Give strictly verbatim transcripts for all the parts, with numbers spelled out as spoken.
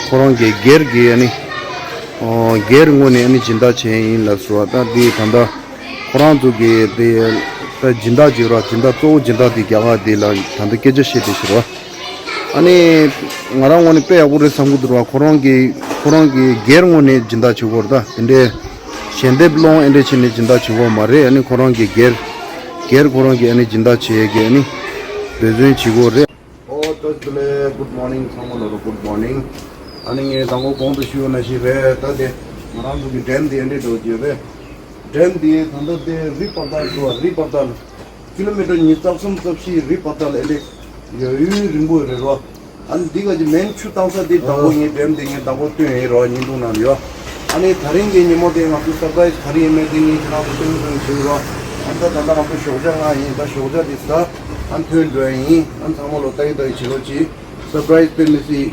ཁོ་རང་གི་སྒེར་གྱི་ཨ་ནི་ཨོ་སྒེར་ངོས་ནས་ཨ་ནི་སྦྱིན་བདག་བྱས་ཡིན་ལབ་སོང་བ། ད་འདི་ད་ལྟ་ཁོ་རང་ཚོ་གི་དེ་ད་སྦྱིན་བདག་ཅིག་ར། སྦྱིན་བདག་གཙོ་བོ་སྦྱིན་བདག་དེ་རྒྱ་གར་དེ་ལ་ད་ལྟ་སྐད་ཆ་བཤད་དེ་ཤི་ར། ཨ་ནི་ང་རང་ངོས་ནས་དཔེ་ཡག་པོ་རེད་བསམ་གི་འདུག་ར། ཁོ་རང་གི་ཁོ་རང་གི་སྒེར་ངོས་ནས་སྦྱིན་བདག་བྱེད་དགོས་རེད། ད་དེ་འདྲའི་ཞལ་འདེབས་སློང་ཨེ་འདྲ་བྱས་ནས་སྦྱིན་བདག་བྱེད་དགོས་མ་རེད། ཨ་ནི་ཁོ་རང་གི་སྒེར་སྒེར་ཁོ་རང་གི་ཨ་ནི་སྦྱིན་བདག་བྱེད་ཡས་ཀྱི་ཨ་ནི་འབད་བརྩོན་བྱེད་དགོས་རེད། ཨོ་བཀྲ་ཤིས་བདེ་ལེགས། Good morning ཚང་མ་ལ་རོ། Good morning། ཨ་ནི་ངས་དང་པོ་གོང་དུ་ཞུས་པ་ནང་བཞིན་རེད། ད་དེ་ང་རང་ཚོ་གི་ཌེམ་དེ་ཨེ་འདྲས་འགྲོ་རྒྱུ་རེད། ཌེམ་དེ་ད་ལྟ་དེ་རི་བར་དལ་འགྲོ་བ། རི་བར་དལ་ཀི་ལོ་མི་ཊར་ཉི་ཤུ་རྩ་གསུམ་རྩ་བཞི་རི་བར་དལ་ཨེ་འདྲས་ཡོད་ཡུན་རིང་པོ་རེད་རོ། ཨ་ནི་འདི་ག་ཅི་མེན་ཆུ་བཏང་ས་འདི་དང་པོ་ངས་ཌེམ་འདི་ངས་དང་པོ་སྟོན་ཡིན་རོགས། བརྙན་ཐུང་ནང་ཡོད། ཨ་ནི་ད་རིང་གི་ཉིན་མོ་དེ་ང་ཚོ་སར་པ་རའི་སི་ག་རེ་ཡིན་མེད་དེ་ངས་ཁྱེད་རང་ཚོ་སྟོན་སྟོན་བྱེད་རོགས། ཨ་ནི་ད་ད་ལྟ་ང་ཚོ་ཞོགས་ཇ་ང་ཡིན། ད་ཞོགས་ཇ་དེ་ཟ། ཨ་ནི་ཐོན་འགྲོ་ཡ་ཡིན། ཨ་ནི་ཚང་མ་ལོ་ལྟ་ཡི་ལྟ་ཡི་བྱེད་རོགས་གྱིས། སར་པ་རའི་སི་དཔེ་མི་སྲིད་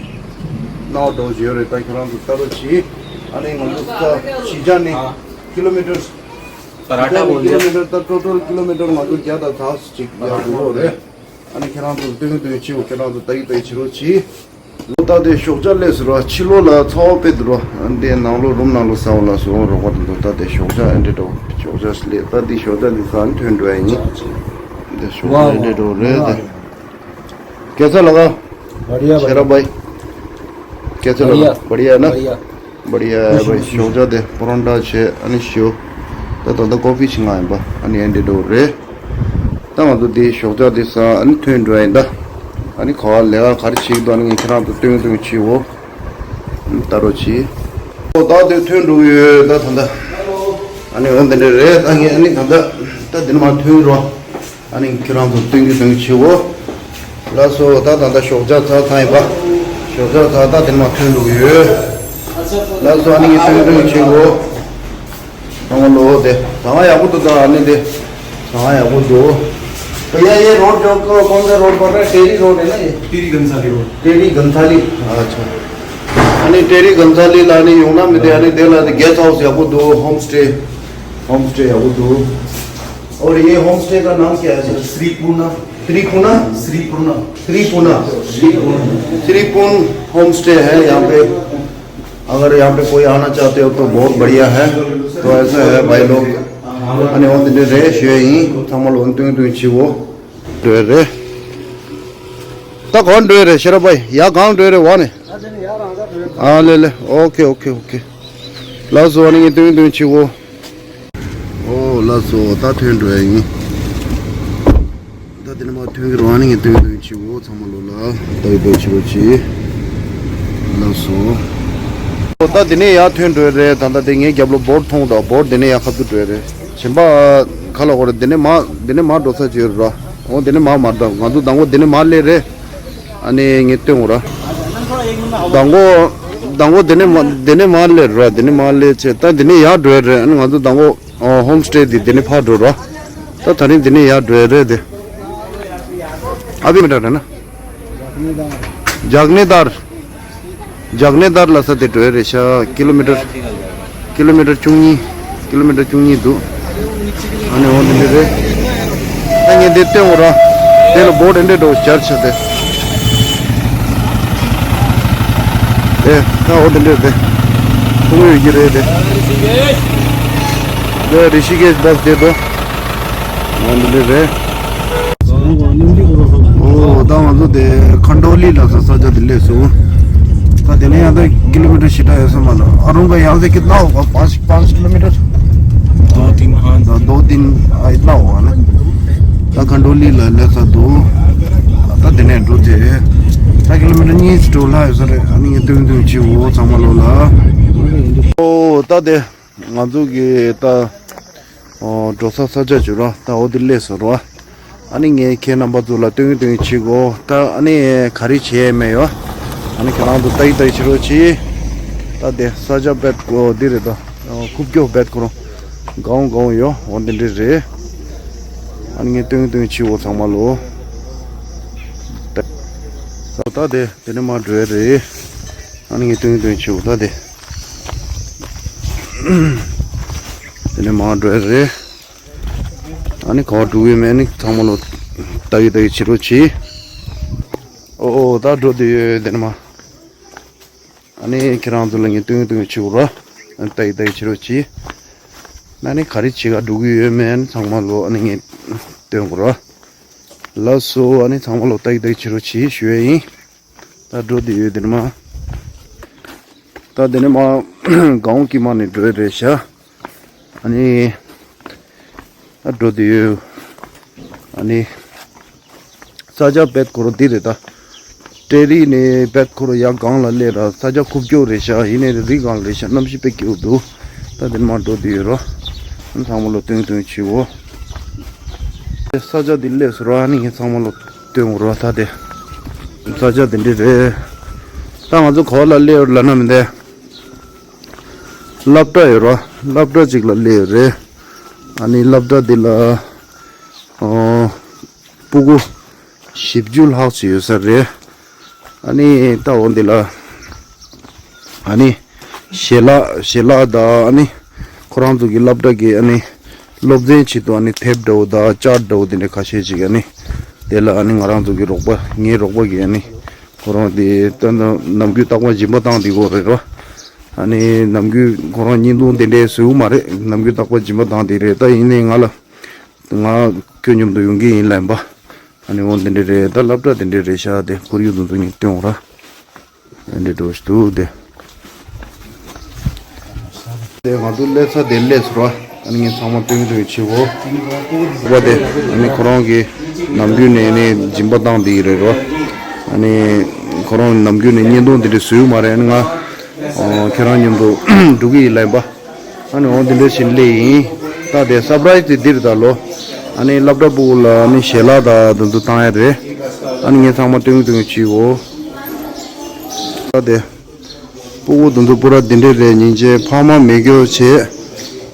ནའོ་འགྲོ་བཞིན་ཡོད་རེད། ད་ཁྱེད་རང་ཚོ་ལྟ་རོགས་གྱིས། ཨ་ནི་ང་ཚོ་ས་གཞིས་ཆགས་ནས་ཀི་ལོ་མི་ཊར་གཞིས་ཆགས་ནས་ཀི་ལོ་མི་ཊར་ད་ཊོ་ཊལ་ཀི་ལོ་མི་ཊར་ང་ཚོ་བརྒྱ་དང་ཚག་ཅིག་ཡར་འགྲོ་གི་རེད། ཨ་ནི་ཁྱེད་རང་ཚོ་སྟོན་སྟོན་བྱེད་འོ། ཁྱེད་རང་ཚོ་ལྟ་ཡི་ལྟ་ཡི་བྱེད་རོགས་གྱིས། ལོ་ད་དེ་ཞོགས་ཇ་སླེབས་སོང་ར། ཕྱི་ལོགས་ལ་ཚ་བ་དཔེ་འདུག་ར། ཨ་ནི་དེ་ནང་ལོགས་རུམ་ནང་ལོགས་ཟ་བ་ལ་སོགས་རོགས་པ་དེ་ཚོ་ད་དེ་ཞོགས་ཇ་ཨེ་འདྲས་འགྲོ། ཞོགས་ཇ་སླེབས། ད་དེ་ཞོགས་ཇ་དེ་ཟ་ནི་ཐོན་འགྲོ་ཡ་ཡིན། དེ་ཞོགས་ཇ་ཨེ་འདྲས་འགྲོ་རེད་དེ། कैसा लगा? बढ़िया भाई। शेरा भाई, कैसा लगा? बढ़िया। बढ़िया है ना? बढ़िया। बढ़िया है भाई। ཞོགས་ཇ་དེ་པ་རོན་ཊ་བྱས། ཨ་ནི་ཞོ། ད་ད་ལྟ་ཀོ་ཕི་ཞིག་ང་ཡིན་པ། ཨ་ནི་ཨེ་འདྲས་འགྲོ་རེད། ད་ང་ཚོ་དེ་ཞོགས་ཇ་དེ་ཟ། ཨ་ནི་ཐོན་འགྲོ་ཡིན་ད། ཨ་ནི་ག་བ་ལས་ཀ་ག་རེ་བྱེད་ཀྱི་འདུག་ཨ་ནི་ངས་ཁྱེད་རང་ཚོ་སྟོན་སྟོན་བྱེད་འོ། ལྟ་རོགས་གྱིས། ཨོ་ད་དེ་ཐོན་འགྲོ་གི་ཡོད་ད་ད་ད། ཨ་ནི་འོ་འདི་འདྲས་རེད། ད་ངས་ཨ་ནི་ད་ད་ད་འདི་ནས་མར་ཐོན་རོགས། ཨ་ནི་ཁྱེད་རང་ཚོ་སྟོན་གྱི་སྟོན་གྱི་བྱེད་འོ། ལགས་སོ། ད་ད་ད་ཞོགས་ཇ་ཚར་ཚར་ཡིན་པ། ཞོགས་ཇ་ཚར། ད་འདི་ནས་མར་ཐོན་འགྲོ་གི་ཡོད། ལགས་སོ། ཨ་ནི་ངས་སྟོན་གྱི་སྟོན་གྱི་བྱེད་འོ། ཚང་མ་ལོ་དེ་ཟ་ཁང་ཡག་པོ་འདུག་ད་ཨ་ནི་དེ་ཟ་ཁང་ཡག་པོ་འདུག भैया, ये रोड जो को-, कौन सा रोड पड़ रहा है? टेरी रोड है ना ये? टेरी घनसाली रोड। टेरी घनसाली। अच्छा। ཨ་ནི་ཏེ་རི་གྷན་ས་ལི་ལ་ནི་ཡོང་ན་མི་དེ། ཨ་ནི་དེ་ལ་ནི་གེ་སི་ཊ་ཧའུ་སི་ཡག་པོ་འདུག་ཧོམ་སི་ཊེ། ཧོམ་སི་ཊེ་ཡག་པོ་འདུག और ये होम स्टे का नाम क्या है सर? श्री पूना। त्रिपुना? श्री पूना। त्रिपुना। श्री पून होम स्टे है यहाँ पे। अगर यहाँ पे कोई आना चाहते हो तो बहुत बढ़िया है। तो ऐसा है भाई लोग। अनि ओन दिन रेश ये ही थमल ओन तुई तुई छिवो। रे। ད་གང་འགྲོ་རེད་ཤེས་རབ་ཕ། ཡ་གང་འགྲོ་རེད་བ་ནི། ཨ་ལེ་ལེ། ཨོ་ཁེ་ཨོ་ཁེ་ཨོ་ཁེ། ལགས་སོ། ཨ་ནི་ངས་སྟོན་སྟོན་ཆི་འོ། ཨོ་ལགས་སོ། ད་ཐོན་འགྲོ་ཡ་ཡིན། ད་དེ་ནས་མར་ཐོན་གི་རོ། ཨ་ནི་ངས་སྟོན་སྟོན་ཆི་འོ། ཚང་མ་ལོ་ལ་ད་ཡི་ད་ཆི་འོ་ཆི། ལགས་སོ། ཨོ་ད་དེ་ནས་ཡར་ཐོན་འགྲོ་ཡ་རེད། ད་ད་དེ་ངའི་རྒྱབ་ལོ་བོར་མཐོང་དང་། བོར་དེ་ནས་ཡར་ཁ་ཐུག་འགྲོ་ཡ་རེད། གཞན་པ་ཁ་ལ་ཧོ་རེད། དེ་ནས་མར་དེ་ནས་མར་འགྲོ་ས་ཅིག་ཡོད་ར། འོ་དེ་ནས་མར་མར་འགྲོ། ང་ཚོ་མདང་དགོང་དེ་ནས་མར་སླེབས་རེད། ཨ་ནི་ངས་སྟོན་འོ་ར། མདང་དགོང་མདང་དགོང་དེ་ནས་མ་དེ་ནས་མར་སླེབས་ར། དེ་ནས་མར་སླེབས་བྱས་ད་དེ་ནས་ཡར་འགྲོ་ཡ་རེད། ཨ་ནི་ང་ཚོ་མདང་དགོང་ཨོ་ཧོམ་སི་ཊེ་དེ་དེ་ནས་ཕར་འགྲོ་ར། ད་ད་རིང་དེ་ནས་ཡར་འགྲོ་ཡ་རེད་དེ། ཨ་བི་མི་འདྲ་ར་ན། ཇག་ནེ་དར། ཇག་ནེ་དར་ལ་ས་དེ་འགྲོ་ཡ་རེད་ཤག་ཀི་ལོ་མི་ཊར། ཀི་ལོ་མི་ཊར་བཅུ་གཉིས། ཀི་ལོ་མི་ཊར་བཅུ་གཉིས་འདུག་ཨ་ནི་འོ་འདི་འདྲ་རེད། ད་ངས་འདི་སྟོན་འོ་ར། དེ་ལ་བོར་ཌི་འདི་འདྲ་འདྲ་བོ་སྦྱར་བྱས་ཏེ། ཨེ་ད་འོ་འདི་འདྲ་རེད། ཁོ་མོ་ཡོད་ཀྱི་རེད་དེ། འདི་རི་ཤི་ཀེཤ་བྷ་སི་དེ་འདུག་འོ་འདི་འདྲ་རེད། ཨོ་ད་ང་ཚོ་དེ་ཁན་ཌོ་ལི་ལ་ས་ས་ཆ་དེ་སླེབས་སོང་། ད་དེ་ནས་ཡང་ད་ཀི་ལོ་མི་ཊར་ཞེ་དྲག་ཡོད་ས་མ་རེད། ཨ་རུང་ག་ཡང་ཟེར་གི་ད་འོ་ག་པ་ཅིག་པ་ཅིག་ཀི་ལོ་མི་ཊར། दो तीन, हाँ। ད་དོ་ཏིན་ཨ་ཡི་ད་འོ་ན། ད་ཁན་ཌོ་ལི་ལ་སླེབས་ས་འདུག་ད་དེ་ནས་འགྲོ་དེ། ད་ཀི་ལོ་མི་ཊར་གཉིས་ཙམ་ལྷག་ཡོད་ས་རེད། ཨ་ནི་ངས་སྟོན་སྟོན་བྱེད་འོ་ཚང་མ་ལོ་ལ། ཨོ་ད་དེ། ང་ཚོ་གི་ད་ཨོ་འགྲོ་ས་ས་ཆ་བྱོས་རོགས། ད་འོ་དེ་སླེབས་སོང་རོགས། ཨ་ནི་ངས་ཁྱེད་རྣམ་པ་ཚོ་ལ་སྟོན་སྟོན་བྱེད་དགོས། ད་ཨ་ནི་ག་རེ་བྱེད་ཡས་མེད་ཡོ། ཨ་ནི་ཁྱེད་རང་ཚོ་ལྟ་ཡི་ལྟ་ཡི་བྱེད་རོགས་གྱིས། ད་དེ་ས་ཆ་བེད་ཀོ་འདི་རེད་ད། ཨོ་ཁུབ་སྐྱོ་བེད་ཁོ་རང་གང་གང་ཡོ། འོ་འདི་འདྲ་རེད། ཨ་ནི་ངས་སྟོན་སྟོན་བྱེད་འོ་ཚང་མ་ལོ། ད་དེ་དེ་ནས་མར་འགྲོ་ཡ་རེད། ཨ་ནི་ངས་སྟོན་སྟོན་བྱེད་འོ་ད་དེ། དེ་ནས་མར་འགྲོ་ཡ་རེད། ཨ་ནི་ག་པར་འགྲོ་གི་མེད་ནི་ཚང་མ་ལོ་ལྟ་གི་ལྟ་གི་བྱེད་རོགས་གྱིས། ཨོ་ཨོ་ད་འགྲོ་དེ་ཡོད་དེ་ནས་མར། ཨ་ནི་ཁྱེད་རང་ཚོ་ལ་ངས་སྟོན་སྟོན་བྱེད་དགོས་ར། ཨ་ནི་ལྟ་ཡི་ལྟ་ཡི་བྱེད་རོགས་གྱིས། ཨ་ནི་ག་རེ་བྱེད་ག་འགྲོ་གི་ཡོད་མེད་ཨ་ནི་ཚང་མ་ལོ་ཨ་ནི་ངས་སྟོན་དགོས་ར། ལགས་སོ། ཨ་ནི་ཚང་མ་ལོ་ལྟ་ཡི་ལྟ་ཡི་བྱེད་རོགས་གྱིས་ཞུ་ཡ་ཡིན། ད་འགྲོ་དེ་ཡོད་དེ་ནི་མ། ད་དེ་ནི་མ་གང་གི་མ་ནས་འགྲོ་ཡི་རེད་ཤག་ཨ་ནི། ཨ་འགྲོ་དེ་ཡོད། ཨ་ནི། ས་ཆ་བེད་ཁོ་རོ་འདི་རེད་ད། ཏྲེ་རི་ནས་བེད་ཁོ་རོ་ཡ་གང་ལ་སླེབས་ར་ས་ཆ་ཁུག་ཀྱོག་རེད་ཤག་ཡིན་ནའི་རི་གང་རེད་ཤག་གནམ་གཤིས་དཔེ་སྐྱིད་པོ་འདུག་ད་དེ་ནི་མ་འགྲོ་དེ་ཡོད་རོ། ཨ་ནི་ཚང་མ་ལོ་སྟོན་སྟོན་བྱེད་འོ། ས་ཆ་འདི་སླེབས་སོང་ར་ཨ་ནི་ངས་ཚང་མ་ལོ་སྟོན་འོ་རོ་ད་དེ། ས་ཆ་དེ་འདྲ་རེད། ད་ང་ཚོ་ག་པར་ལ་སླེབས་ཡོད་ལབ་ན་མི་འདས། སློབ་གྲྭ་ཡོད་རོ། སློབ་གྲྭ་གཅིག་ལ་སླེབས་ཡོད་རེད། ཨ་ནི་སློབ་གྲྭ་འདི་ལ་ཨོ། སྤུ་གུ་བཞི་བཅུ་ལྷག་ཅིག་ཡོད་ས་རེད། ཨ་ནི་ད་འོ་འདི་ལ་ཨ་ནི་ཞལ་ལག་ཞལ་ལག་དང་ཨ་ནི་ཁོ་རང་ཚོ་གི་སློབ་གྲྭ་གི་ཨ་ནི་སློབ་ཚན་ཆེད་དུ་ཨ་ནི་དེབ་འདྲ་བོ་དང་ཅར་འདྲ་བོ་དེ་འདྲ་ཁ་ཤས་ཅིག་ཨ་ནི་དེ་ལ་ཨ་ནི་ང་རང་ཚོ་གི་རོགས་པ་ངའི་རོགས་པ་གི་ཨ་ནི་ཁོ་རང་དེ་ད་ནམ་རྒྱུན་རྟག་པར་སྦྱིན་པ་བཏང་དེ་གོ་རེད་རོ། ཨ་ནི་ནམ་རྒྱུན་ཁོ་རང་བརྙན་ཐུང་དེ་འདྲའི་བཟོས་ཡོད་མ་རེད། ནམ་རྒྱུན་རྟག་པར་སྦྱིན་པ་བཏང་དེ་རེད། ད་ཡིན་ནའི་ང་ལ་ང་ཁྱོད་མཉམ་དུ་ཡོང་གི་ཡིན་ལབ་པ། ཨ་ནི་འོ་དེ་འདྲ་རེད། ད་སློབ་གྲྭ་དེ་འདྲ་རེད་ཤག་དེ་ཁོར་ཡུག་དེ་ཚོ་ངས་སྟོན་འོང་ར། ཨ་འདྲ་འགྲོ་ཞིག་འདུག་དེ། དེ་ང་ཚོ་སླེབས་ས་དེ་སླེབས་སོང་ར། ཨ་ནི་ངས་ཚང་མ་སྟོན་སྟོན་བྱེད་གོ། བ་དེ་ཨ་ནི་ཁོ་རང་གི་ནམ་རྒྱུན་ནས་ནི་སྦྱིན་པ་བཏང་དེ་རེད་རོ། ཨ་ནི་ཁོ་རང་ནམ་རྒྱུན་ནས་བརྙན་ཐུང་དེ་འདྲ་བཟོས་ཡོད་མ་རེད། ཨ་ནི་ང་ཁྱེད་རང་མཉམ་དུ་འགྲོ་གི་ཡིན་ལབ་པ། ཨ་ནི་འོ་འདི་འདྲ་ཞིག་སླེབས་ཡིན། ད་དེ་སར་པ་རའི་ཛི་དེ་འདིར་ད་ལོ། ཨ་ནི་སློབ་གྲྭ་སྤུ་གུ་ལ་ཨ་ནི་ཞལ་ལག་དང་དེ་ཚོ་བཏང་ཡ་རེད། ཨ་ནི་ངས་ཚང་མ་སྟོན་སྟོན་བྱེད་གོ། ད་དེ། སྤུ་གུ་དེ་ཚོ་པུ་ར་འདི་འདྲ་རེད། སྙིང་རྗེ། ཕ་མ་མེད་རྒྱུ་བྱས།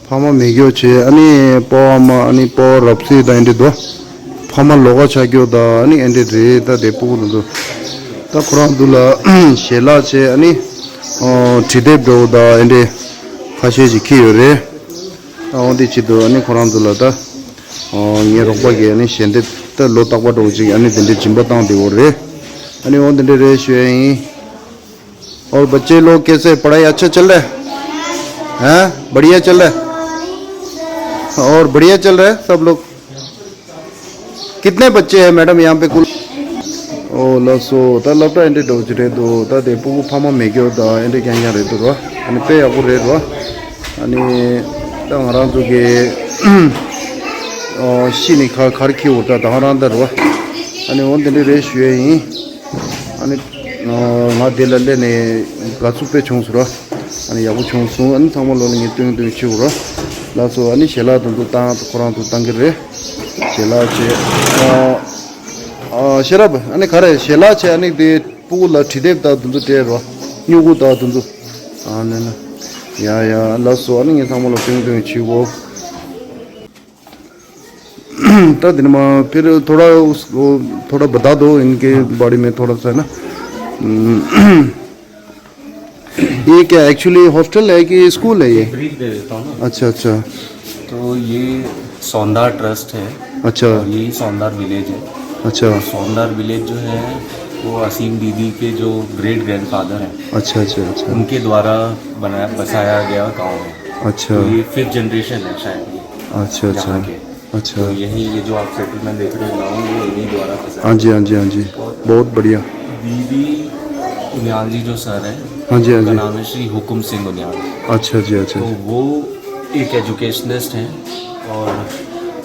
ཕ་མ་མེད་རྒྱུ་བྱས། ཨ་ནི་སྤོ་བ་མ་ཨ་ནི་སྤོ་བ་རབ་སྲིད་དང་ཨེ་འདྲ་འདུག་ཕ་མ་ལོགས་ཀ་ཆགས་རྒྱུ་དང་ཨ་ནི་ཨེ་འདྲ་རེད། ད་དེ་སྤུ་གུ་དེ་ཚོ། ད་ཁོ་རང་ཚོ་ལ་ཞལ་ལག་བྱས། ཨ་ནི་ཨོ་བྲིས་དེབ་འདྲ་བོ་དང་ཨེ་འདྲ་ཁ་ཤས་ཤིག་ཁྱེར་ཡོད་རེད། ད་འོ་དེ་ཆེད་དུ་ཨ་ནི་ཁོ་རང་ཚོ་ལ་ད་ཨོ་ངའི་རོགས་པ་གིས་ཨ་ནི་ཞལ་འདེབས་ད་ལོ་རྟག་པ་འདྲ་བོ་ཅིག་ཨ་ནི་དེ་འདྲའི་སྦྱིན་པ་བཏང་བསྡད་ཡོད་རེད། ཨ་ནི་འོ་དེ་འདྲ་རེད་ཞུ་ཡ་ཡིན། और बच्चे लोग कैसे, पढ़ाई अच्छा चल रहा है? हैं? बढ़िया चल रहा है? और बढ़िया चल रहा है सब लोग? कितने बच्चे हैं मैडम यहाँ पे कुल? ཨོ་ལགས་སོ། ད་སློབ་གྲྭ་ཨེ་འདྲ་འདྲ་བོ་ཅིག་རེད་འདུག་ད་དེ་སྤུ་གུ་ཕ་མ་མེད་རྒྱུ་དང་ཨེ་འདྲ་རྐྱང་རྐྱང་རེད་འདུག་ར། ཨ་ནི་དཔེ་ཡག་པོ་རེད་ར། ཨ་ནི་ད་ང་རང་ཚོ་གི་ཨོ་ཤི་ནི་ག་གར་ཁྱི་འུར་ད་ད་ང་རང་ད་ར། ཨ་ནི་འོ་འདི་འདྲ་རེད་ཞུ་ཡ་ཡིན། ཨ་ནི། ང་དེ་ལ་སླེབས་ནས་དགའ་ཚོར་དཔེ་བྱུང་སོང་ར། ཨ་ནི་ཡག་པོ་བྱུང་སོང་། ཨ་ནི་ཚང་མ་ལོ་ལ་ངས་སྟོན་སྟོན་བྱེད་དགོས་ར། ལགས་སོ། ཨ་ནི་ཞལ་ལག་དང་དུ་བཏང་ཁོ་རང་ཚོ་བཏང་གི་རེད། ཞལ་ལག་བྱས། ཨ་ཨ་ཤེས་རབ། ཨ་ནི་ག་རེ་ཞལ་ལག་བྱས། ཨ་ནི་དེ་སྤུ་གུ་ལ་བྲིས་དེབ་དང་དུ་དུ་སྤྲད་ར། སྨྱུ་གུ་དང་དུ་དུ། ཨ་ནི་ནི། ཡ་ཡ་ལགས་སོ། ཨ་ནི་ངས་ཚང་མ་ལོ་སྟོན་སྟོན་བྱེད་དགོས། ད་དེ་ནི་མ་फिर थोड़ा उस- वो थोड़ा बता दो इनके बारे में थोड़ा सा ना। हम्म, ये क्या एक्चुअली हॉस्टल है कि स्कूल है ये? ब्रीफ दे देता हूँ ना। अच्छा अच्छा। तो ये सौंदार ट्रस्ट है। अच्छा। और यही सौंदार विलेज है। अच्छा। और सौंदार विलेज जो है वो असीम दीदी के जो ग्रेट ग्रैंडफादर हैं, अच्छा अच्छा अच्छा। उनके द्वारा बनाया बसाया गया गांव है। अच्छा। तो ये फिफ्थ जनरेशन है शायद ये। अच्छा अच्छा। यहाँ के। अच्छा। तो यही ये जो आप सेटलमेंट देख रहे हो गाँव, ये इन्हीं द्वारा फंसा हाँ जी हाँ जी हाँ जी। बहुत बढ़िया। बीबी उनियाल जी जो सर हैं, हाँ जी हाँ उनका जी। नाम है श्री हुकुम सिंह उनियाल। अच्छा जी अच्छा। तो वो एक एजुकेशनिस्ट हैं और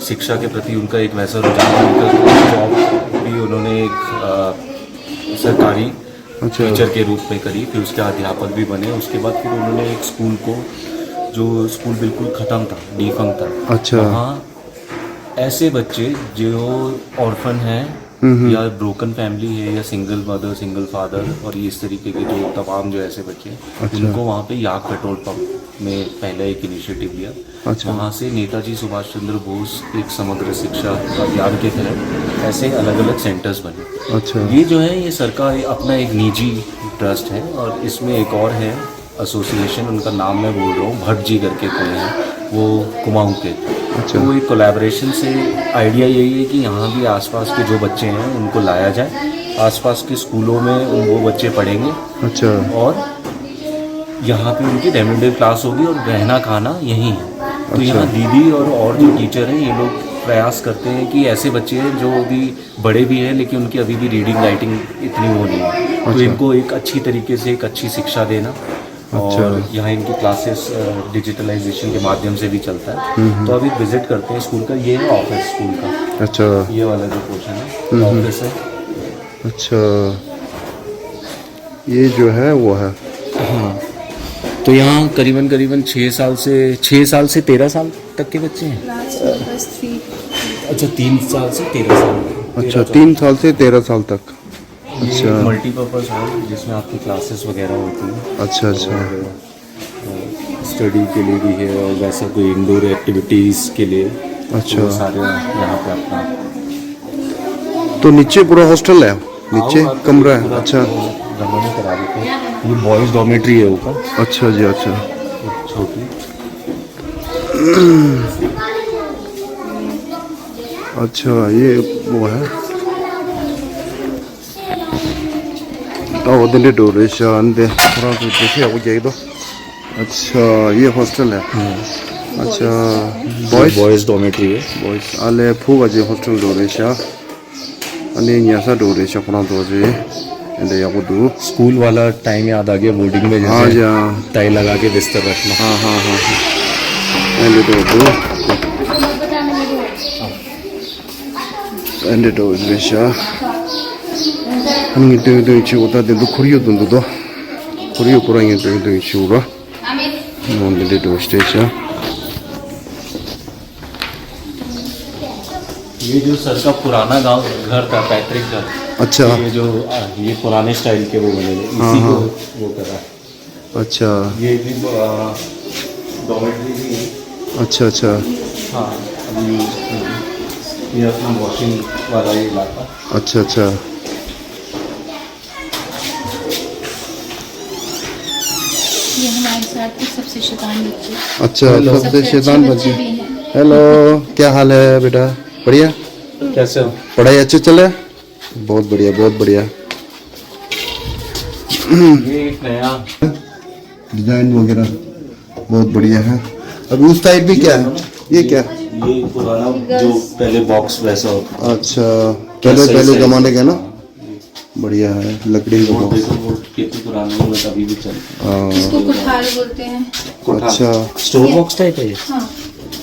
शिक्षा के प्रति उनका एक वैसा रुझान है, उनका जॉब भी उन्होंने एक अ, सरकारी अच्छा। टीचर के रूप में करी, फिर उसके अध्यापक भी बने। उसके बाद फिर उन्होंने एक स्कूल को, जो स्कूल बिल्कुल ख़त्म था, डिफंक्ट था, अच्छा। वहाँ ऐसे बच्चे जो ऑर्फन हैं हम्म, हम्म। या ब्रोकन फैमिली है या सिंगल मदर सिंगल फादर और ये इस तरीके के जो तमाम जो ऐसे बच्चे हैं, अच्छा। उनको वहाँ पे याक पेट्रोल पंप में पहला एक इनिशिएटिव लिया। अच्छा। वहाँ से नेताजी सुभाष चंद्र बोस एक समग्र शिक्षा अभियान के तहत ऐसे अलग-अलग सेंटर्स बने। अच्छा। ये जो है, ये सरकार अपना एक निजी ट्रस्ट है और इसमें एक और है एसोसिएशन, उनका नाम मैं बोल रहा हूँ, भट्ट जी करके कोई है, वो कुमाऊँ के। अच्छा। तो एक कोलैबोरेशन से आइडिया यही है कि यहाँ भी आसपास के जो बच्चे हैं, उनको लाया जाए, आसपास के स्कूलों में उन, वो बच्चे पढ़ेंगे। अच्छा। और यहाँ पे उनकी रेमेडियल क्लास होगी और रहना खाना यहीं है। तो अच्छा। यहाँ दीदी और और जो टीचर हैं, ये लोग प्रयास करते हैं कि ऐसे बच्चे हैं जो अभी बड़े भी हैं लेकिन उनकी अभी भी रीडिंग राइटिंग इतनी वो नहीं है, तो अच्छा। इनको एक अच्छी तरीके से एक अच्छी शिक्षा देना। अच्छा। और यहाँ इनकी क्लासेस डिजिटलाइजेशन के माध्यम से भी चलता है। हम्म, हम्म। तो आप एक विजिट करते हैं स्कूल का। ये है ऑफिस स्कूल का। अच्छा। ये वाला जो पोर्शन है, हम्म, हम्म। ऑफिस है। अच्छा, ये जो है वो है। हाँ। तो यहाँ करीबन करीबन छः साल से, छः साल से तेरह साल तक के बच्चे हैं। लास्ट में बस थ्री। अच्छा, तीन साल से तेरह साल। अच्छा, तीन साल से तेरह साल तक। ये अच्छा। मल्टीपर्पज़ हॉल, जिसमें आपकी क्लासेस वगैरह होती हैं। अच्छा, अच्छा। और स्टडी के लिए भी है और वैसा कोई इंडोर एक्टिविटीज़ के लिए। अच्छा। तो सारे यहाँ पे अपना। तो नीचे पूरा हॉस्टल है? नीचे हाँ, कमरा है? पूरा अच्छा। भ्रमण करा देते हैं। ये बॉयज़ डॉर्मेट्री है ऊपर। अच्छा जी, अच्छा। छोटी। अच्छा, ये वो है। ད་འོ་དེ་འདྲས་འགྲོ་རེད་ཤག་འདི་ཁོ་རང་ཚོ་འགྲེལ་བཤད་ཡག་པོ་རྒྱག་གི་འདུག། अच्छा, ये हॉस्टल है। अच्छा, बॉयज़? बॉयज़ डॉर्मेट्री है। बॉयज़। ཨ་ལས་ཕྲུ་གུ་གི་ཧོ་སི་ཊེལ་འགྲོ་རེད་ཤག་ཨ་ནི་ཉལ་ས་འགྲོ་རེད་ཤག་ཁོ་རང་ཚོ་རེད། ཨེ་འདྲ་ཡག་པོ་འདུག། स्कूल वाला टाइम याद आ गया, बोर्डिंग में हाँ जैसे जी, हाँ। टाई लगा के बिस्तर रखना। हाँ, हाँ, हाँ, हाँ। ཨེ་འདྲ་འགྲོ་འདུག། ཨེ་འདྲ་འགྲོ་རེད་ཤག་ཨ་ནི་ངས་སྟོན་སྟོན་བྱེད་འོ་ད་དེ་འདུག། ཁོར་ཡུག་དེ་འདུག་དོ། ཁོར་ཡུག་པུ་ར་ངས་སྟོན་སྟོན་བྱེད་འོ་ར། འོ་འདི་འདྲ་འགྲོ་རེད་ཤག ये जो सर का पुराना गांव घर था, पैतृक घर। अच्छा। ये जो, आ, ये पुराने स्टाइल के वो बने हुए, हाँ, इसी को हाँ। वो करा। अच्छा। ये भी, आ, डॉर्मेटरी भी है। अच्छा, अच्छा। हाँ, अभी यूज़ कर रहे हैं। ये अपना वॉशिंग वाला ये इलाका। अच्छा, अच्छा। ये हमारे साथ के सबसे शैतान बच्चे। अच्छा, हेलो। सबसे सबसे अच्छे शैतान बच्चे बच्चे। भी हैं। हेलो, क्या हाल है बेटा? बढ़िया? कैसे हो? पढ़ाई अच्छे चले? बहुत बढ़िया, बहुत बढ़िया। ये एक नया डिजाइन वगैरह बहुत बढ़िया है। अभी उस साइड भी क्या है? ये क्या? ये पुराना जो पहले बॉक्स वैसा होता। अच्छा, पहले, पहले जमाने का ना? बढ़िया है, लकड़ी का वो बॉक्स। देखो, वो कितने पुराने हैं, बट अभी भी चलते हैं। हाँ। इसको कुठार बोलते हैं। कुठार। अच्छा। स्टोर बॉक्स टाइप है ये? हाँ।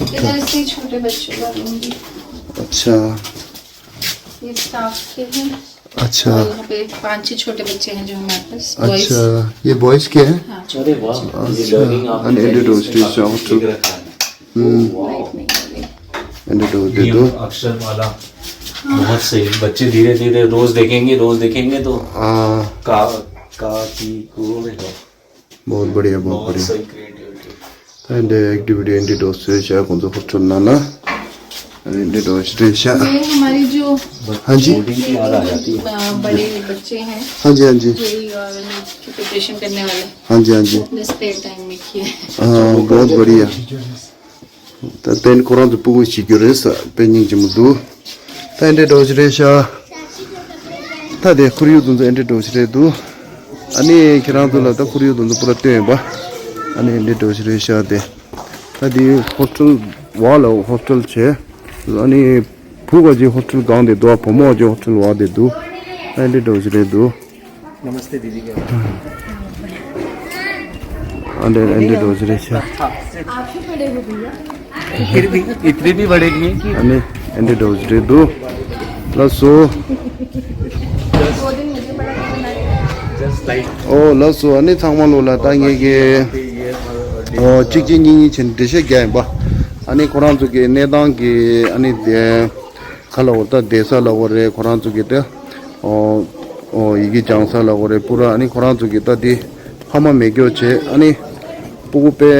इधर से छोटे बच्चों का रूम भी। अच्छा। ये स्टाफ के हैं। अच्छा। और यहाँ पे पांच छह छोटे बच्चे हैं जो हमारे पास, बॉयज। अच्छा, ये बॉयज के हैं? हाँ, छोटे बच्चे। अरे वाह, ये अच्छा। लर्निंग आपने एंड एंड पहले इसमें काफी सीख रखा है। हम्म। वाह। लाइट नहीं आ रही। एंड दे दो। अक्षर माला। बहुत सही। बच्चे धीरे धीरे रोज देखेंगे, रोज देखेंगे तो हाँ। का, का, की, को, बहुत बढ़िया, बहुत बहुत बढ़िया। सही क्रिएटिविटी। एंड एक्टिविटी एंड दो से शायद कौन सा होटल ना ना। एंड दो स्टेशन। ये हमारी जो हाँ जी। बोर्डिंग की याद आ जाती है। अ, बड़े बच्चे हैं। हाँ जी, हाँ जी। जेई और नीट की प्रिपरेशन करने वाले। हाँ जी, हाँ जी। अपने स्पेयर टाइम में किए। हाँ, बहुत बढ़िया। ད་དེ་ནི་ཁོ་རང་ཚོ་སྤུ་གུ་བྱེད་རྒྱུ་རེད་ས་དཔེ་སྙིང་རྗེ་མོ་འདུག། ད་འདྲའི་འགྲོ་གི་རེད་ཤག་ད་དེ་ཁོར་ཡུག་དེ་ཚོ་འདྲའི་འགྲོ་གི་རེད་འདུག། ཨ་ནི་ཁྱེད་རང་ཚོ་ལ་ད་ཁོར་ཡུག་དེ་ཚོ་པུ་ར་སྟོན་ཡིན་པ། ཨ་ནི་འདྲའི་འགྲོ་གི་རེད་ཤག་དེ། ད་དེ་ཧོ་སི་ཊེལ་བ་ལ་ཧོ་སི་ཊེལ་བྱས། ཨ་ནི་བུ་ག་ཅིག་ཧོ་སི་ཊེལ་སྒང་དེ་འདུག། བུ་མོ་ག་ཅིག་ཧོ་སི་ཊེལ་བ་དེ་འདུག། ད་འདྲའི་འགྲོ་གི་རེད་འདུག། नमस्ते दीदी। क्या हाल? ཨ་འདྲ་ཨ་འདྲ་འགྲོ་གི་རེད་ཤག། आप ही बड़े हो भैया। फिर भी इतने भी बड़े नहीं है कि ཨ་ནི་ཨ་འདྲ་འགྲོ་གི་རེད་འདུག། ལགས་སོ། दो दिन मुझे बड़ा बनाएगा। जस्ट लाइक ཨོ་ལགས་སོ། ཨ་ནི་ཚང་མ་ལོ་ལ་ད་ངེད་ཀྱི་ཨོ་གཅིག་གཅིག་གཉིས་གཉིས་བྱས་ནས་འགྲེལ་བཤད་རྒྱག་ཡིན་པ། ཨ་ནི་ཁོ་རང་ཚོ་གི་གནས་སྟངས་ཀྱི་ཨ་ནི་དེ། ཁ་ལ་འོ་ད་བསྡད་ས་ལ་འོ་རེད། ཁོ་རང་ཚོ་གི་ད་ཨོ་ཨོ་ཡི་གེ་སྦྱང་ས་ལ་འོ་རེད། པུ་ར་ཨ་ནི་ཁོ་རང་ཚོ་གི་ད་དེ་ཕ་མ་མེད་སྐྱོ་བྱས། ཨ་ནི་སྤུ་གུ་དཔེ་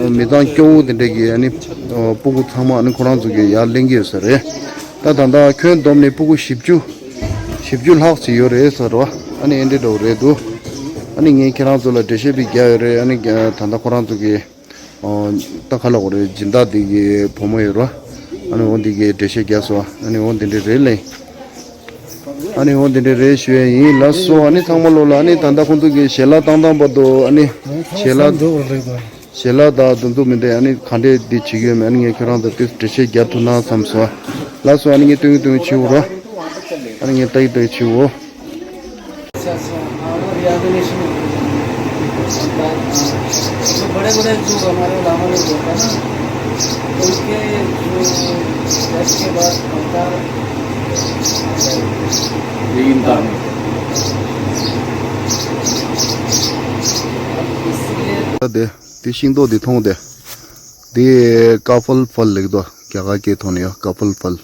མི་ཚང་སྐྱོ་བོ་དེ་འདྲས་ཀྱི་ཨ་ནི་ཨོ་སྤུ་གུ་ཚང་མ་ཨ་ནི་ཁོ་རང་ཚོ་གི་ཡར་ལེན་གི་ཡོད་ས་རེད། ད་ད་ལྟ་ཁྱོན་བསྡོམས་ནས་སྤུ་གུ་བཞི་བཅུ་བཞི་བཅུ་ལྷག་ཙམ་ཡོད་རེད་ཟེར་བ། ཨ་ནི་ཨེ་འདྲས་འདྲ་བོ་རེད་འདུག། ཨ་ནི་ངས་ཁྱེད་རང་ཚོ་ལ་འགྲེལ་བཤད་པའི་རྒྱ་ཡོད་རེད། ཨ་ནི་ད་ལྟ་ཁོ་རང་ཚོ་གི་ཨོ། ད་ག་ལ་འོ་རེད། སྦྱིན་བདག་འདི་གི་བུ་མོ་ཡོད་རོ། ཨ་ནི་འོ་འདི་གི་འགྲེལ་བཤད་རྒྱག་སོང་། ཨ་ནི་འོ་འདི་འདྲ་རེད་ལེ། ཨ་ནི་འོ་དེ་འདྲ་རེད་ཞུ་ཡས་ཡིན། ལགས་སོ། ཨ་ནི་ཚང་མ་ལོ་ལ་ཨ་ནི་ད་ལྟ་ཁོང་ཚོ་གི་ཞལ་ལག་བཏང་བཏང་བར་དུ་ཨ་ནི་ཞལ་ལག་ཞལ་ལག་དང་དུ་འདུག་མི་འདུག་ཨ་ནི་ག་འདྲས་འདི་བྱེད་ཀྱི་ཡོད་མེད་ཨ་ནི་ངས་ཁྱོད་རང་ཚོ་དེ་འགྲེལ་བཤད་རྒྱག་ཐུབ་ན་བསམ་སོང་། ལགས་སོ། ཨ་ནི་ངས་སྟོན་གྱི་སྟོན་གྱི་བྱེད་འོ་ར། ཨ་ནི་ངས་ལྟ་གི་ལྟ་གི་བྱེད་འོ། अच्छा, अच्छा, हाँ, वो रिहैबिलिटेशन में। तो बड़े-बड़े जो हमारे उलामा लोग होते हैं ना, उनके जो डेथ के बाद पड़ता है, ये इनका। अब इसलिए དེ་དེ་ཤིང་ཏོག་དེ་མཐོང་དེ། དེ་ཀ་ཕལ་ཕལ་ལེགས་དོ། རྒྱ་གར་སྐད་ཐོག་ནས་ཡོད་ཀ་ཕལ་ཕལ།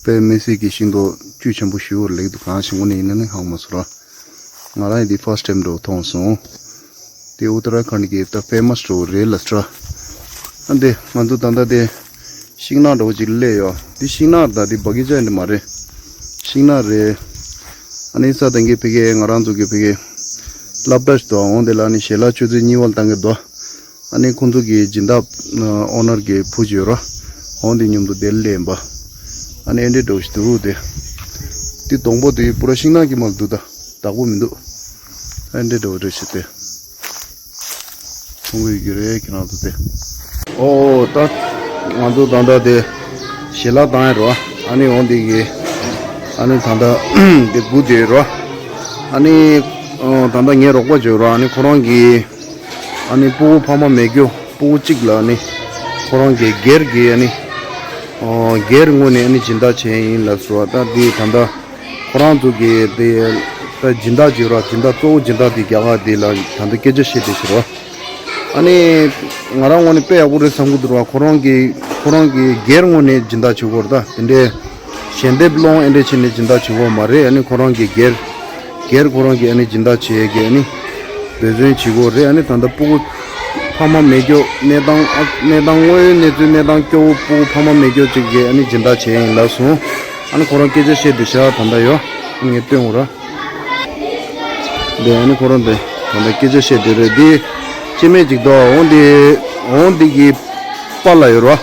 དཔེ་མི་སྲིད་ཀྱི་ཤིང་ཏོག་བཅུད་ཆེན་པོ་ཞེ་པོ་ལེགས་འདུག་གང་ཞིག་དངོས་གནས་ཡིན་ན་ནི་ཧང་མ་སོང་ར། ང་རང་ཡིན་འདི་ཕར་སི་ཊེམ་འགྲོ་མཐོང་སོང་། དེ་ཨུ་ཏ་ར་ཁཱན་གྱི་ད་ཕེ་མ་སི་འགྲོ་རེད་ལ་སི་ཏྲ། ཨ་འདི་ང་ཚོ་ད་ལྟ་དེ་ཤིང་ནགས་འདྲ་བོ་ཅིག་སླེབས་ཡོད། འདི་ཤིང་ནགས་ད་འདི་སྦ་གི་ཅ་འདི་མ་རེད། ཤིང་ནགས་རེད། ཨ་ནི་ས་དང་གི་ཕ་གི་ང་རང་ཚོ་གི་ཕ་གི་སློབ་གྲྭ་ཞིག་འདུག་འོང་དེ་ལ་ཨ་ནི་ཞལ་ལག་ཆུ་ཚོད་གཉིས་པ་ལ་བཏང་གི་འདུག་ཨ་ནི་ཁོང་ཚོ་གི་སྦྱིན་བདག་ཨོ་ནར་གྱི་བུ་ཅིག་ཡོད་ར། འོང་དེ་མཉམ་དུ་དེར་སླེབས་པ། ཨ་ནི་ཨེ་འདྲས་འགྲོ་ཞིག་འདུག་དེ། དེ་སྡོང་པོ་དེ་པུ་ར་ཤིང་ནགས་ཀྱི་མ་འདུག་ད་བདག་པོ་མི་འདུག་ཨེ་འདྲས་འགྲོ་རེ་ཞིག་དེ། མཐོང་གི་ཡོད་རེད་ཁྱེད་རང་ཚོ་དེ། ཨོ་ད་ང་ཚོ་ད་ལྟ་དེ་ཞལ་ལག་བཏང་ཡ་ར། ཨ་ནི་འོང་དེ་གི་ཨ་ནི་ད་ལྟ་དེ་སྒུག་བསྡད་ཡོད་ར། ཨ་ནི་ད་ལྟ་ངའི་རོགས་པ་ཅིག་ཡོད་ར། ཨ་ནི་ཁོ་རང་གི་ཨ་ནི་སྤུ་གུ་ཕ་མ་མེད་རྒྱུ་སྤུ་གུ་གཅིག་ལ་ཨ་ནི་ཁོ་རང་གི་སྒེར་གྱི་ཨ་ནི་ཨོ་སྒེར་ངོས་ནས་ཨ་ནི་སྦྱིན་བདག་བྱས་ཡིན་ལབ་སོང་བ། ད་འདི་ད་ལྟ་ཁོ་རང་ཚོ་གི་དེ་ད་སྦྱིན་བདག་ཅིག་ཡོད་ར། སྦྱིན་བདག་གཙོ་བོ་སྦྱིན་བདག་དེ་རྒྱ་གར་དེ་ལ་ད་ལྟ་སྐད་ཆ་བཤད་བསྡད་ཤག་ར། ཨ་ནི་ང་རང་ངོས་ནས་དཔེ་ཡག་པོ་རེད་བསམ་གྱི་འདུག་ར། ཁོ་རང་གི་ཁོ་རང་གི་སྒེར་ངོས་ནས་སྦྱིན་བདག་བྱེད་དགོས་རེད། ད་དེ་འདྲའི་ཞལ་འདེབས་སློང་ཨེ་འདྲ་བྱས་ནས་སྦྱིན་བདག་བྱེད་དགོས་མ་རེད། ཨ་ནི་ཁོ་རང་གི་སྒེར་སྒེར་ཁོ་རང་གི་ཨ་ནི་སྦྱིན་བདག་བྱེད་ཀྱི་ཨ་ནི་འབད་བརྩོན་བྱེད་དགོས་རེད། ཨ་ནི་ད་ལྟ་སྤུ་གུ་ཕ་མ་མེད་རྒྱུ་གནས་སྟངས་ཨ་གནས་སྟངས་དངོས་ཡོད་གནས་ཚུལ་གནས་སྟངས་སྐྱོ་བོ་སྤུ་གུ་ཕ་མ་མེད་རྒྱུ་ཅིག་གི་ཨ་ནི་སྦྱིན་བདག་བྱས་ཡིན་ལབ་སོང་། ཨ་ནི་ཁོ་རང་སྐད་ཆ་བཤད་བསྡད་ཤག་ད་ལྟ་ཡོད། ཨ་ནི་ངས་སྟོན་འོ་ར། དེ་ཨ་ནི་ཁོ་རང་དེ་ད་ལྟ་སྐད་ཆ་བཤད་བསྡད་རེད། དེ་སྐྱེ་དམན་ཅིག་འདུག་འོང་དེ་འོང་དེ་གི་པཱ་ལགས་ཡོད་ར།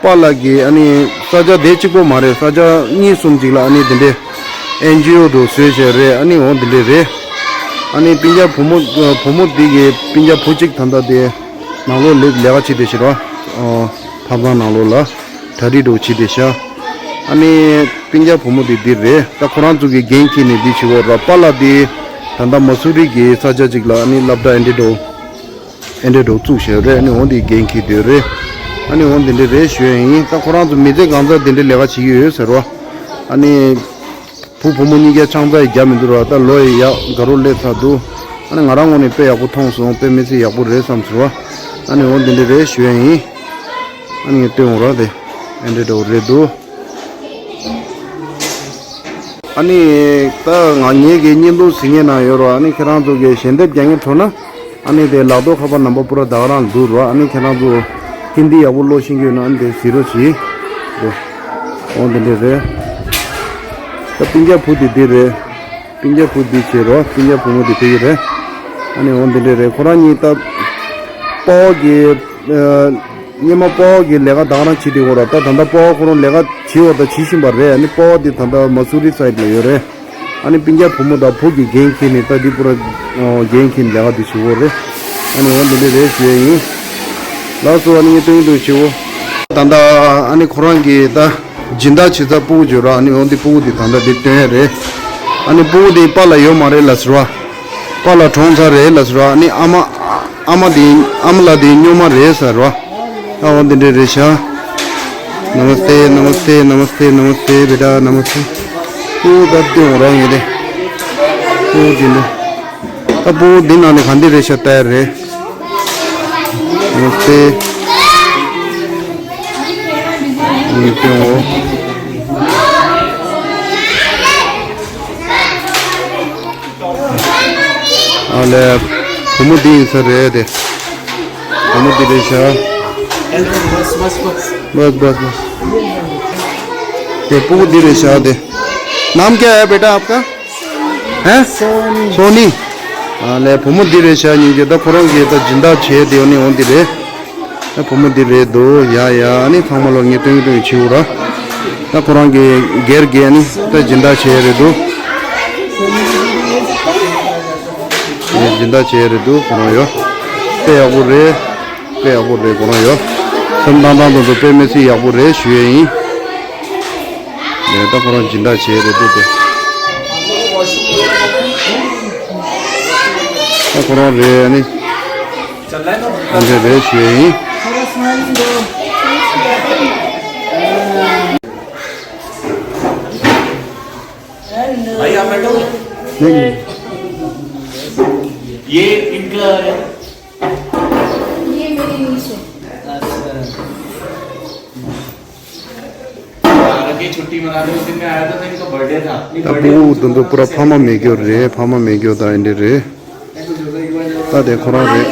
པཱ་ལགས་ཀྱིས་ཨ་ནི་ས་ཆ་དེ་གཅིག་པོ་མ་རེད། ས་ཆ་གཉིས་གསུམ་ཅིག་ལ་ཨ་ནི་དེ་འདྲའི་ཨེན་ཇི་ཨོ་འདྲ་བཟོས་བྱས་རེད། ཨ་ནི་འོ་དེ་འདྲས་རེད། ཨ་ནི་སྤུན་ཀྱག་བུ་མོ་བུ་མོ་འདི་གི་སྤུན་ཀྱག་བུ་གཅིག་ད་ལྟ་དེ་ནང་ལོགས་ལས་ལས་ཀ་བྱེད་བསྡད་ཤག་ར། ཨོ་ཐབ་ཚང་ནང་ལོགས་ལ་གྲ་སྒྲིག་འདྲ་བྱེད་བསྡད་ཤག་ཨ་ནི་སྤུན་ཀྱག་བུ་མོ་འདི་འདི་རེད། ད་ཁོ་རང་ཚོ་གི་འགན་འཁྱེར་ནས་འདི་བྱེད་དགོས་ར། པཱ་ལགས་འདི་ད་ལྟ་མ་སུ་རི་གི་ས་ཆ་ཅིག་ལ་ཨ་ནི་སློབ་གྲྭ་ཨེ་འདྲས་འདྲ་ཨེ་འདྲས་འདྲ་བཙུགས་བཞག་རེད། ཨ་ནི་འོ་འདི་འགན་འཁྱེར་སྡོད་རེད། ཨ་ནི་འོ་འདི་འདྲས་རེད་ཞུ་ཡ་ཡིན། ད་ཁོ་རང་ཚོ་མི་ཚེ་གང་ཚར་འདི་འདྲས་ལས་ཀ་བྱེད་ཀྱི་ཡོད་ཟེར་བ། ཨ་ནི་བུ་བུ་མོ་གཉིས་ཀ་ཆང་ས་ཡི་རྒྱག་མི་འདུག་ར། ད་ལོ་ཡི་ཡག་དགའ་རོགས་སླེབས་ཚར་འདུག་ཨ་ནི་ང་རང་ངོས་ནས་དཔེ་ཡག་པོ་མཐོང་སོང་། དཔེ་མི་ཚེ་ཡག་པོ་རེད་བསམ་སོང་བ། ཨ་ནི་འོ་འདི་འདྲས་རེད་ཞུ་ཡ་ཡིན། ཨ་ནི་ངས་སྟོན་འོང་ར། དེ་ཨེ་འདྲས་འདྲ་བོ་རེད་འདུག་ཨ་ནི་ད་ང་ངེད་ཀྱི་བརྙན་ཐུང་གཟིགས་མཁན་ནང་ཡོད་རོགས། ཨ་ནི་ཁྱེད་རང་ཚོ་གི་ཞལ་འདེབས་རྒྱག་མཁན་ཐོབ་ན་ཨ་ནི་དེ་ལག་ཐོག་ཁ་པར་ནམ་བར་པུ་ར་ད་ག་རང་འདུག་རོགས། ཨ་ནི་ཁྱེད་རང་ཚོ་ཀིན་དི་ཡག་པོ་ཀློག་ཤེས་ཀྱི་ཡོད་ན་ཨ་ནི་དེ་གཟིགས་རོགས་གྱིས། འོ་འདི་འདྲས་རེད། ད་སྤུན་ཀྱག་བུ་དེ་འདི་རེད། སྤུན་ཀྱག་བུ་འདི་བྱེད་རོགས། སྤུན་ཀྱག་བུ་མོ་དེ་ཕ་གི་རེད། ཨ་ནི་འོ་འདི་འདྲས་རེད། ཁོ་རང་གཉིས་ད་པའོ་གི་སྔོན་མ་པའོ་གི་ལས་ཀ་ད་ག་རང་བྱེད་དེ་འོ་ར། ད་ད་ལྟ་པའོ་ཁོ་རང་ལས་ཀ་བྱེད་འོ་ད་བྱེད་བཞིན་པ་རེད། ཨ་ནི་པའོ་དེ་ད་ལྟ་མ་སུ་རི་སའིད་ལ་ཡོད་རེད། ཨ་ནི་སྤུན་ཀྱག་བུ་མོ་དང་བུ་གི་འགན་འཁྱེར་ནས་ད་འདི་པུ་ར་འགན་འཁྱེར་ནས་ལས་ཀ་འདི་བྱེད་འོ་རེད། ཨ་ནི་འོ་འདི་འདྲས་རེད་ཞུ་ཡ་ཡིན། ལགས་སོ། ཨ་ནི་ངས་སྟོན་གྱི་འདུག་བྱེད་འོ། ད་ལྟ་ཨ་ནི་ཁོ་རང་གི་ད་སྦྱིན་བདག་བྱེད་ས་སྤུ་གུ་བརྗོད་ར། ཨ་ནི་འོ་འདི་སྤུ་གུ་འདི་ད་ལྟ་འདི་སྟོན་ཡ་རེད། ཨ་ནི་སྤུ་གུ་འདི་པཱ་ལགས་ཡོད་མ་རེད་ལབ་ཟེར་བ། པཱ་ལགས་གྲོངས་ཚར་རེད་ལབ་ཟེར་བ། ཨ་ནི་ཨ་མ་ཨ་མ་འདི་ཨ་མ་ལགས་འདི་སྨྱོན་མ་རེད་ཟེར་བ། ཨ་འོ་འདི་འདྲས་རེད་ཤག नमस्ते नमस्ते नमस्ते नमस्ते बेटा नमस्ते। ཨོ་ད་སྟོན་འོང་ར་ངས་དེ། ཨོ་འདི་འདྲས། ད་སྤུ་གུ་འདི་ནང་ནས་ག་འདི་རེད་ཤག་ལྟ་ཡ་རེད། नमस्ते। ཡིན་སྐྱོན་འོ། ཨ་ལས། བུ་མོ་འདི་ཡིན་ས་རེད་དེ། བུ་མོ་འདི་རེད་ཤག बस बस बस। དེ་སྤུ་གུ་འདི་རེད་ཤག་དེ། नाम क्या है बेटा आपका? हैं? सोनी। सोनी। ཨ་ལས་བུ་མོ་འདི་རེད་ཤག་སྙིང་རྗེ། ད་ཁོ་རང་གིས་ད་སྦྱིན་བདག་བྱས་དེ་ནི་འོ་འདི་རེད། ད་བུ་མོ་འདི་རེད་འདུག་ཡ་ཡ། ཨ་ནི་ཚང་མ་ལོ་ངས་སྟོན་གྱི་སྟོན་གྱི་བྱེད་འོ་ར། ད་ཁོ་རང་གི་སྒེར་གྱི་ནི་ད་སྦྱིན་བདག་བྱས་རེད་འདུག་སྦྱིན་བདག་བྱས་རེད་འདུག་ཁོ་རང་ཡོད། དཔེ་ཡག་པོ་རེད། དཔེ་ཡག་པོ་རེད་ཁོ་རང་ཡོད། སེམས་ཏང་ཏང་དུ་འདུག་དཔེ་མི་སྲིད་ཡག་པོ་རེད་ཞུ་ཡས་ཡིན། ད་ཁོ་རང་སྦྱིན་བདག་བྱས་རེད་འདུག་དེ། ད་ཁོ་རང་རེད་ནི། ཨ་འདྲ་རེད་ཞུ་ཡས་ཡིན། भाई, आप बैठो। नहीं। ये इनका है। ये मेरी नीस है। अच्छा। भारत की छुट्टी मनाने उस दिन मैं आया था, तो इनका बर्थडे था। नहीं, ད་बर्थडे སྤུ་གུ་དེ་ཚོ་པུ་ར་ཕ་མ་མེད་རྒྱུ་རེད། ཕ་མ་མེད་རྒྱུ་ད་ཨེ་འདྲ་རེད། ད་དེ་ཁོ་རང་རེད།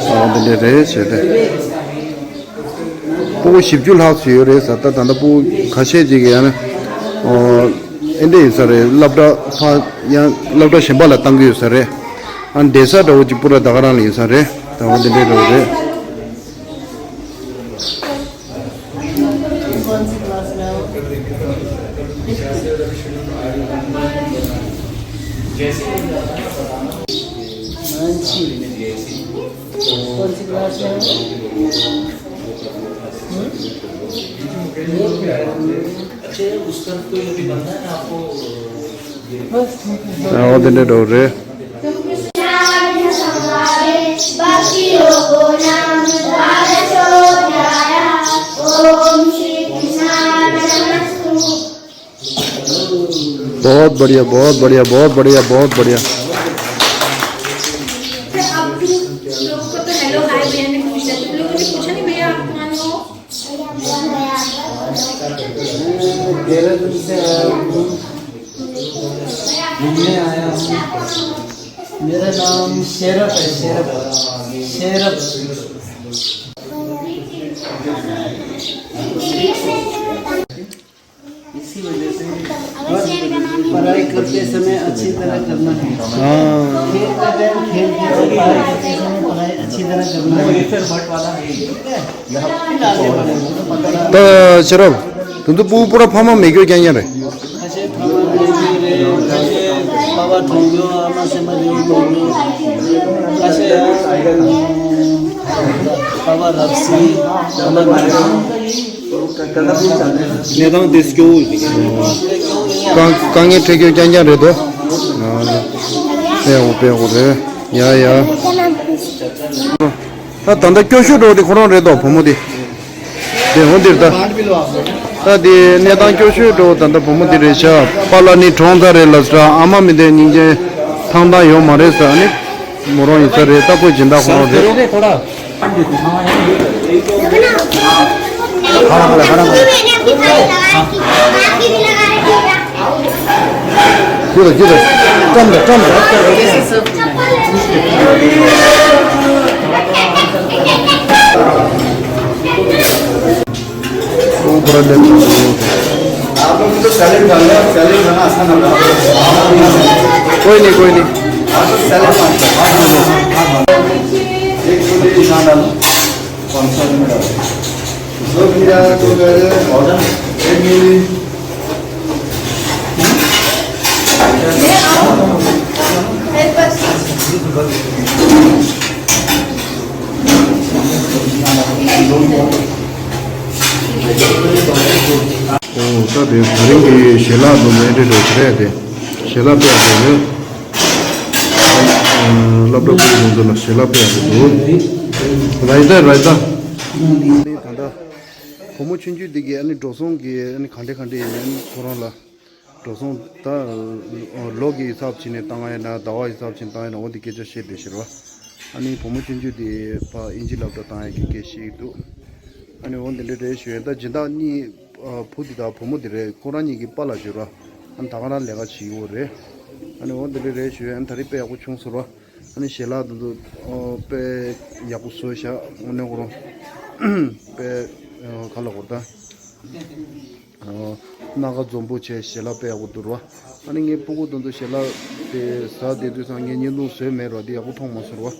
ཨ་འདི་འདྲ་རེད་བྱས་ཏེ། སྤུ་གུ་བཞི་བཅུ་ལྷག་ཙམ་ཡོད་རེད་ཟེར། ད་ད་ལྟ་སྤུ་གུ་ཁ་ཤས་ཅིག་གིས་ཡང་ཨོ་ཨེ་འདྲ་ཡིན་ས་རེད། སློབ་གྲྭ་ཕ་ཡང་སློབ་གྲྭ་གཞན་པ་ལ་བཏང་གི་ཡོད་ས་རེད། ཨ་བསྡད་ས་འདྲ་བོ་ཅིག་པུ་ར་ད་ག་རང་ལ་ཡིན་ས་རེད། ད་འོ་འདི་འདྲ་འདྲ་བོ་རེད། कौन सी क्लास में हो? हम्म? अच्छा, उसका तो ये भी बनना है ना आपको, ये बस, ठीक है। ཨ་འོ་དེ་འདྲ་འདྲ་བོ་རེད། बहुत बढ़िया, बहुत बढ़िया, बहुत बढ़िया, बहुत बढ़िया। आप तुम लोगों को तो हेलो हाय भैया ने पूछ लिया, तुम लोगों ने पूछा नहीं भैया आप कौन हो? मैं देहरादून से आया हूँ, घूमने आया हूँ। मेरा नाम शेरप है, शेरप, शेरप। इसी वजह से पढ़ाई करते समय अच्छी तरह करना है। हाँ। खेल का टाइम खेल के, पढ़ाई करते समय पढ़ाई अच्छी तरह करना है। ད་ཤེས་རབ། དེ་ཚོ་སྤུ་གུ་པུ་ར་ཕ་མ་མེད་རྒྱུ་རྐྱང་རྐྱང་རེད། ཁ་ཤས་ཕ་མ་མེད་རྒྱུ་རེད། ཁ་ཤས་པ་ཕ་གྲོངས་རྒྱུ། ཨ་མ་སེམས་པ་རེད་གྲོངས་རྒྱུ། ཁ་ཤས་པ་ཕ་རབ་སྲིད། ཨ་མ་མེད་རྒྱུ། གནས་སྟངས་དེ་སྐྱོ་བོ་ཞིག་རེད། དཀའ་དཀའ་ངལ་འཕྲད་རྒྱུ་རྐྱང་རྐྱང་རེད་དོ། ཨ་དཔེ་ཡག་པོ་དཔེ་ཡག་པོ་རེད། ཡ་ཡ། ད་ད་ལྟ་སྐྱོ་ཤོས་འདྲ་བོ་དེ་ཁོ་རང་རེད་དོ། བུ་མོ་དེ། དེ་འོ་འདིར་ད། ད་དེ་གནས་སྟངས་སྐྱོ་ཤོས་འདྲ་བོ་ད་ལྟ་བུ་མོ་དེ་རེད་ཤག་པཱ་ལགས་ནི་གྲོངས་ཚར་རེད་ལབ་ས། ཨ་མ་མི་དེ་སྙིང་རྗེ་ཐང་ཐང་ཡོད་མ་རེད་ཟེར། ཨ་ནི་མོ་རང་ཡིན་ས་རེད། ད་ཁོ་སྦྱིན་བདག་ཁོ་རང་རེད། ཁྱོད་ལ་ཁྱོད་ལ་བཀྲམ་དང་བཀྲམ་དང་། ཁོ་ཁོ་རང་ལེན་དགོས། आप लोग तो सैलेड खाना, सैलेड खाना अच्छा ना लगा। कोई नहीं, कोई नहीं। आप तो सैलेड मत खाओ। एक छोटी निशान डालो। पाँच सौ में डालो। दो खीरा, दो गाजर, एक मूली। ཨོ་ད་དེ་ད་རིང་གི་ཞལ་ལག་འདུག་མེད་འདྲ་འདྲ་ཞིག་རེད་དེ། ཞལ་ལག་དཔེ་ཡག་པོ་རེད། སློབ་གྲྭ་ཕྲུ་གུ་ཚོ་ལ་ཞལ་ལག་དཔེ་ཡག་པོ་འདུག་རེད་ད་རེད་ད། ད་ལྟ་བུ་མོ་ཆུང་ཆུང་འདི་གི་ཨ་ནི་འགྲོ་སོང་གི་ཨ་ནི་ག་འདྲ་ག་འདྲ་ཡིན་ཨ་ནི་ཁོ་རང་ལ། འགྲོ་སོང་ད་ལོ་གི་ཧི་སབ་བྱས་ནས་བཏང་ཡ་ན། ཟླ་བ་ཧི་སབ་བྱས་ནས་བཏང་ཡ་ན། འོ་འདི་སྐད་ཆ་བཤད་བསྡད་ཤག་ར། ཨ་ནི་བུ་མོ་ཆུང་ཆུང་དེ་ཕར་ཨིན་ཇི་སློབ་གྲྭ་བཏང་ཡ་གི་སྐད་བཤད་ཀྱི་འདུག་ཨ་ནི་འོ་འདི་འདྲ་རེད་ཞུ་ཡ། ད་སྦྱིན་བདག་གཉིས་བུ་དེ་དང་བུ་མོ་དེ་རེད། ཁོ་རང་གཉིས་ཀྱི་པཱ་ལགས་ཞུ་ར། ཨ་ནི་ད་ག་རང་ལས་ཀ་བྱེད་ཀྱི་ཡོད་རེད། ཨ་ནི་འོ་འདི་འདྲ་རེད་ཞུ་ཡ། ཨ་ནི་ད་རེས་དཔེ་ཡག་པོ་བྱུང་སོང་ར། ཨ་ནི་ཞལ་ལག་དེ་ཚོ་དཔེ་ཡག་པོ་བཟོས་ཤག་དངོས་གནས་ཁོ་རང་དཔེ་ག་ལ་གོ་ད། སྣ་ཁ་འཛོམས་པོ་བྱས། ཞལ་ལག་དཔེ་ཡག་པོ་འདུག་རོ། ཨ་ནི་ངའི་སྤུ་གུ་དེ་ཚོ་ཞལ་ལག་དེ་ཟ་བསྡད་དུས་ཙང་ངས་བརྙན་ཐུང་བཟོས་མེད་རོ། དེ་ཡག་པོ་མཐོང་མ་སོང་རོ།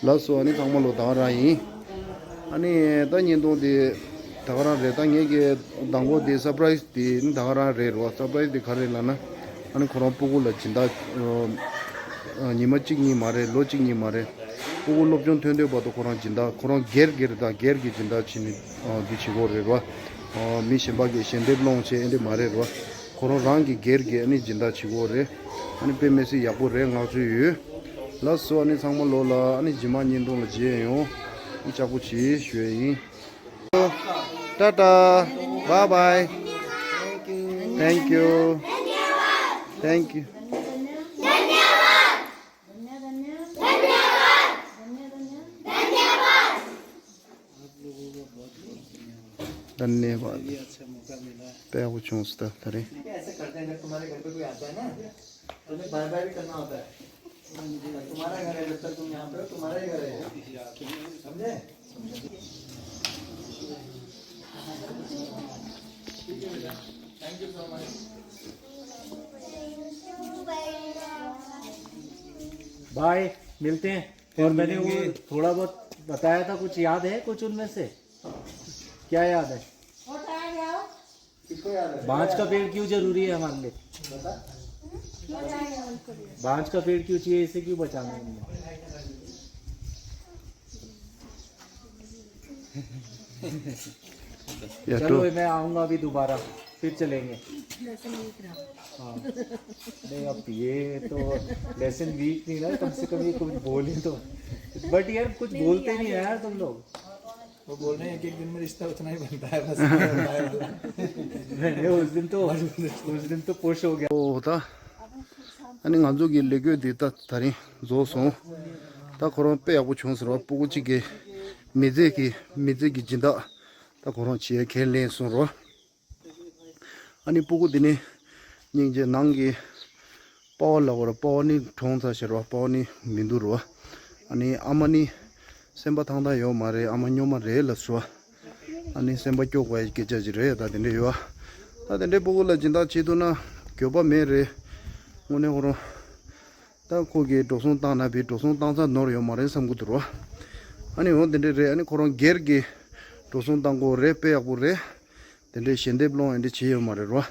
ལགས་སོ། ཨ་ནི་ཚང་མ་ལོ་ད་ག་རང་ཡིན། ཨ་ནི་ད་བརྙན་ཐུང་དེ་ད་ག་རང་རེད། ད་ངས་ཀྱི་མདང་དགོང་དེ་སར་པ་རའི་སི་དེ་ནི་ད་ག་རང་རེད་རོ། སར་པ་རའི་སི་དེ་ག་རེ་ལབ་ན། ཨ་ནི་ཁོ་རང་སྤུ་གུ་ལ་སྦྱིན་བདག་ཨ་ཉི་མ་གཅིག་གཉིས་མ་རེད། ལོ་གཅིག་གཉིས་མ་རེད། སྤུ་གུ་སློབ་སྦྱོང་ཐོན་དུས་བར་དུ་ཁོ་རང་སྦྱིན་བདག་ཁོ་རང་སྒེར་སྒེར་དང་སྒེར་གྱི་སྦྱིན་བདག་བྱས་ནས་ཨ་འདི་བྱེད་ཀྱི་ཡོད་རེད་རོ། ཨ་མི་གཞན་པ་གིས་ཞལ་འདེབས་སློང་བྱས་ཨེ་འདྲ་མ་རེད་རོ། ཁོ་རང་རང་གི་སྒེར་གྱི་ཨ་ནི་སྦྱིན་བདག་བྱེད་ཀྱི་ཡོད་རེད། ཨ་ནི་དཔེ་མི་སྲིད་ཡག་པོ་རེད། བསྔགས་བརྗོད་ཡོད། ལགས་སོ། ཨ་ནི་ཚང་མ་ལོ་ལ་ཨ་ནི་རྗེས་མ་བརྙན་ཐུང་ལ་མཇལ་ཡོང་། ཨ་ནི་ལྕགས་པོ་བྱེད་ཞུ་ཡ་ཡིན། ཊ་ཊ། བཱའི་བཱའི། Thank you. Thank you. धन्यवाद। དཔེ་ཡག་པོ་བྱུང་སོང་ད་ད་རེས། ऐसे करते हैं, अगर तुम्हारे घर पे कोई आता है ना, तो उन्हें बाय बाय भी करना होता है। तुम्हारा घर है, जब तक तुम यहाँ पे हो, तुम्हारा ही घर है। समझे? बाय, मिलते हैं। और मैंने वो थोड़ा बहुत बताया था, कुछ याद है कुछ उनमें से? क्या याद है? बांस का पेड़ क्यों जरूरी है हमारे लिए? बांस का पेड़ क्यों चाहिए, इसे क्यों बचाना है हमने? या चलो, तो मैं आऊंगा अभी दोबारा, फिर चलेंगे। हाँ। नहीं, अब ये तो लेसन वीक नहीं ना, कम से कम ये कुछ बोले तो। बट यार, कुछ बोलते नहीं है यार तुम लोग। वो बोल रहे हैं, एक एक दिन में रिश्ता उतना ही बनता है, बस। नहीं, उस दिन तो, उस दिन तो पुश हो गया। ཨོ་ད། ཨ་ནི་ང་ཚོ་གི་ལས་འགུལ་འདི་ད་ད་རིང་རྫོགས་སོང་། ད་ཁོ་རང་དཔེ་ཡག་པོ་བྱུང་ཟེར་བ། སྤུ་གུ་གཅིག་གིས་མི་ཚེ་གི་མི་ཚེ་གི་སྦྱིན་བདག་ད་ཁོ་རང་བྱེད་ཡ་ཁས་ལེན་སོང་རོ། ཨ་ནི་སྤུ་གུ་འདི་ནི་སྙིང་རྗེ། ནང་གི་པ་ཝར་ལབ་དགོས་རེད། པ་ཝར་ནི་གྲོངས་ཚར་ཤག་རོ། པ་ཝར་ནི་མི་འདུག་རོ། ཨ་ནི་ཨ་མ་ནི་སེམས་པ་ཐང་ཐང་ཡོད་མ་རེད། ཨ་མ་སྨྱོན་མ་རེད་ལབ་སོང་། ཨ་ནི་སེམས་པ་སྐྱོ་དགོས་ཡ་སྐད་ཆ་ཅིག་རེད། ད་དེ་འདྲ་ཡོད། ད་དེ་འདྲའི་སྤུ་གུ་ལ་སྦྱིན་བདག་བྱེད་ཐུབ་ན་འགྱོད་པ་མེད་རེད། དངོས་གནས་ཁོ་རང་ད་ཁོ་གིས་འགྲོ་སོང་བཏང་ན་བི་འགྲོ་སོང་བཏང་ཚར་ནོར་ཡོད་མ་རེད་བསམ་གི་འདུག་རོ། ཨ་ནི་འོ་དེ་འདྲ་རེད། ཨ་ནི་ཁོ་རང་སྒེར་གྱི་འགྲོ་སོང་བཏང་དགོས་རེད། དཔེ་ཡག་པོ་རེད། དེ་འདྲའི་ཞལ་འདེབས་སློང་ཡ་འདྲ་བྱས་ཡོད་མ་རེད་རོ།